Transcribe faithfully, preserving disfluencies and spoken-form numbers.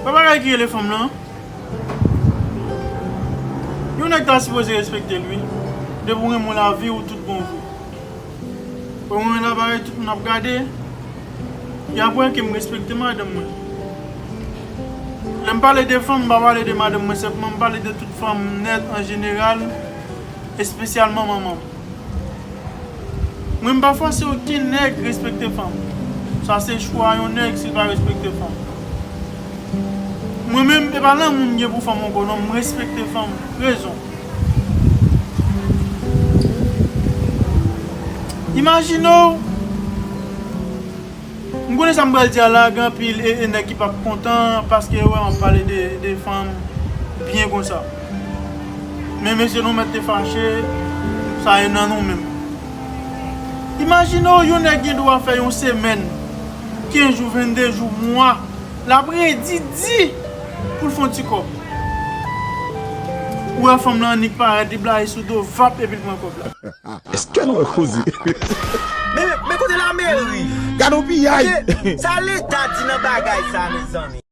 Wè bagay ki rele fanm lan? Yon nèg ta sipoze respekte l, wi. Depi w renmen lavi, ou tout bon vre. Ou renmen lavi, tout moun ap gade. E apre ke m respekte madanm mwen. Lè m pale de fanm, m pa pale de madanm mwen sèlman, m pale de tout fanm nèt an jeneral, espesyalman manman m. Mwen, m pa fòse okenn nèg respekte fanm. Sa se chwa yon nèg si l pa respekte fanm. Mwen menm, e pa lanmou m gen pou fanm ankò, non, m respekte fanm. Rezon. Imajine w, m konnen sa m pral di a la, gen anpil e, e nèg ki p ap kontan paske yo wè m ap pale de, de fanm byen konsa. Men mesye, nou mèt te fache, sa e nan nou menm. Imajine w, yon nèg gen dwa fè yon semèn, kenz jou, vennde jou, mwa, l ap redi di pou l fè yon ti kòb. Ou wè fanm lan annik parèt, li blayi sou do, vap, epi l pran kòb la. Èske nou wè koze? Men, men kote lameri? Gade yon piyay! Sa leta di nan bagay sa, mezanmi?